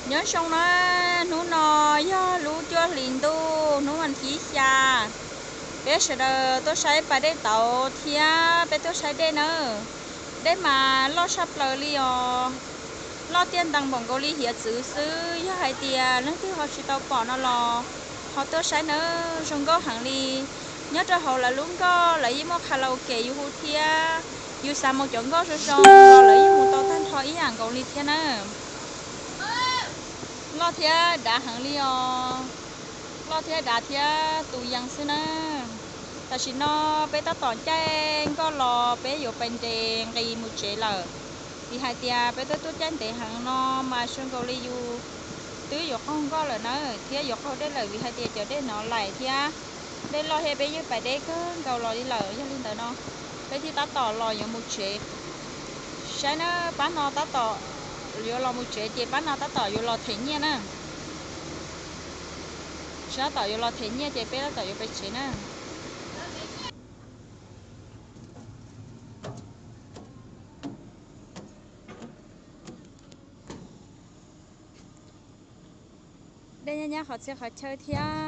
Nyob zoo na, hnub no yog lub cuaj hlis ntuj, hnub vas thib xya, peb sawv daws tuaj saib pas dej tauv thiab peb tuaj saib dej nawb. Dej mas loj tshaj plaws li os, loj tiaj ntees npaum nkaus li hiav txwv xwb. Yog hais tias leej twg ho tsis tau pom no los ho tuaj saib nawb, zoo nkauj heev li. Nyob rau hauv lawv lub nkoj lawv yeej muaj karaoke yus hu thiab, yus xav mus cov nkoj zoo zoo los lawv yeej mus tau tag nrho ib yam nkaus li thiab nawb. Loj thiab dav heev li os, loj thiab dav thiab tus yees xwb nawb. Tam sim no peb tab tom caij nkoj los peb yuav pais nres nqis mus tsev lawm, vim hais tias peb twb tuaj caij ntev heev no mas zoo nkaus li yus twb yuav qaug nkoj lawm nawb thiab yuav qaug dej lawm, vim hais tias cov dej no laim thiab dej loj thiab peb yeej pais deb kawg nkaus los li lawm. Yog li ntawd no peb thiaj tab tom los yuav mus tsev. Saib na, pab no tab tom yuav los mus tsev ces pab no tab tom yuav los them nyiaj na. Tab tom yuav los them nyiaj ces peb tab tom yuav pais tsev na. Dej nyab nyab qhov txhia qhov chaw thiab.